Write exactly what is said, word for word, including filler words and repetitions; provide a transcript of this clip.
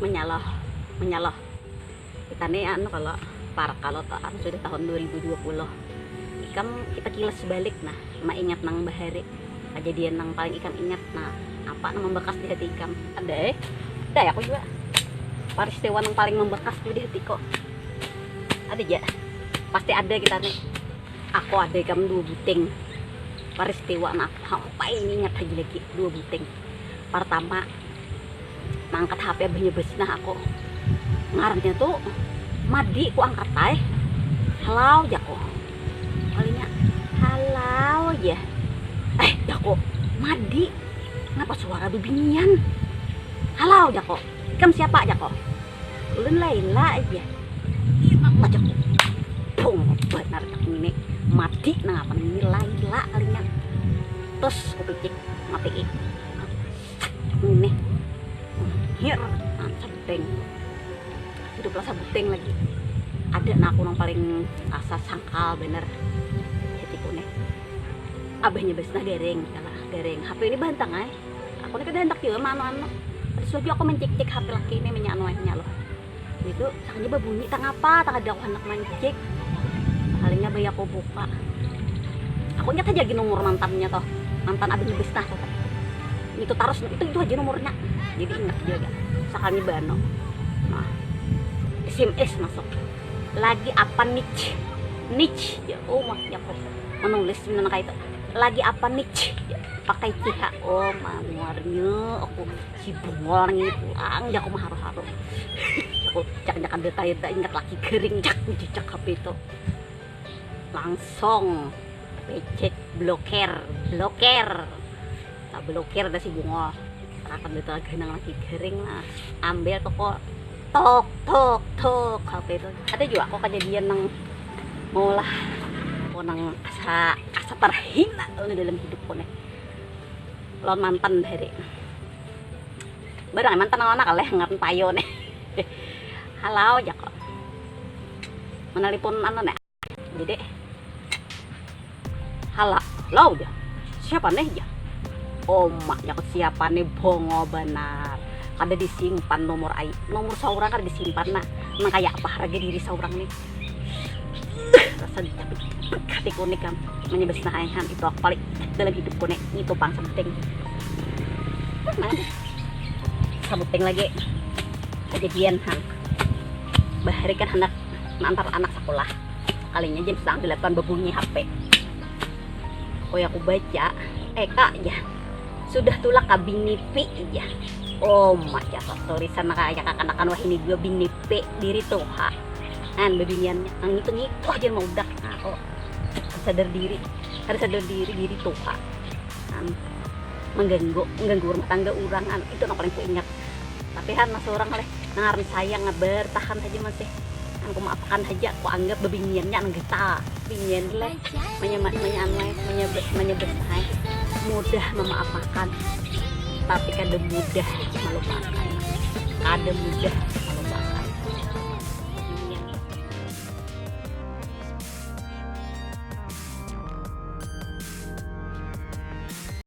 Menyaloh, menyaloh. Kita nih anu kalau par kalau tak anu sudah tahun dua ribu dua puluh. Ikam kita kilas balik nah, maingat nang bahari. Kejadian nang paling ikam ingat nah, apa nang membekas di hati ikam? Ada eh? Ada ya aku juga. Peristiwa nang paling membekas juga di hatiku. Ada aja. Pasti ada kita nih. Aku ada ikam dua buting. Peristiwa nang aku paling ingat lagi lagi dua buting. Pertama, mangkat H P abahnya bes nah aku. Ngarannya tuh Madi ku angkat ai. Halau jaku. Kalinya halau aja. Eh jaku. Madi. Kenapa suara bibinian? Halau jaku. Ikam siapa jaku? Ulun Laila aja. Apa jaku? Bung benar ini. Madi nang apa ini Laila kalinya. Terus kupicik mati ini. Hir, asa buteng. Hidup rasa buteng lagi. Ada nah aku nang paling asa sangkal bener. Hatiku nih. Abahnya bes nah gareng, kala gareng. H P ini bantang ay. Aku nih kada hendak juga manu anu. Terus lagi aku mencik-cik H P laki ini menyanu aja loh. Itu sakanya babunyi tang apa, tang ada aku hendak mancik. Palingnya bayi aku buka. Aku ingat aja lagi nomor mantannya toh. Mantan abahnya bes nah toh. Itu terus itu itu aja nomornya. Jadi ingat juga. Sakanya bano. Nah, S M S masuk. Lagi apa niche? Niche ya, oh mah ya kok menulis menang kayak itu. Lagi apa niche? Pakai C H. Oh mah muarnya aku si bungol nih pulang dia aku maharu-haru. Aku cak cak ada kayak tak ingat laki kering cak cak H P itu. Langsung pecek bloker, bloker. Tak bloker ada si bungol. Akan betul genang lagi kering lah. Ambil toko tok tok tok H P itu. Ada juga kok kejadian nang maulah aku nang asa asa terhina tuh dalam hidupku nih. Lawan mantan dari barang mantan anak leh ngaran payo nih. Halau aja kok. Menelpon anu nih. Jadi halau, halau aja. Siapa nih ya? Omak ya siapa nih bongo benar. Kada disimpan nomor ai, nomor seorang kada disimpan nah. Nang kayak apa harga diri seorang nih? Rasa tapi hatiku nih kam menyebes nah ayang itu aku paling dalam hidupku nih itu pang sebuting mana sebuting lagi kejadian han bahari kan hendak mengantar anak sekolah kalinya jam setengah delapan berbunyi H P. Kau aku baca, eh kak ya sudah tulak ke binipi ya. Oh my god, tulisan kayak kakanakan wah ini dua binipi diri tuha. Kan bebiniannya nang itu ngitu aja mau udah. Nah, kok sadar diri, harus sadar diri diri tuha. Kan mengganggu mengganggu rumah tangga orang kan itu nang paling ku ingat. Tapi han masih orang leh nang ngaran sayang bertahan saja masih. Kan ku maafkan saja, ku anggap bebiniannya nang geta. Binian leh menyebut menyebut menyebut mudah memaafkan tapi kada mudah melupakan. Kada mudah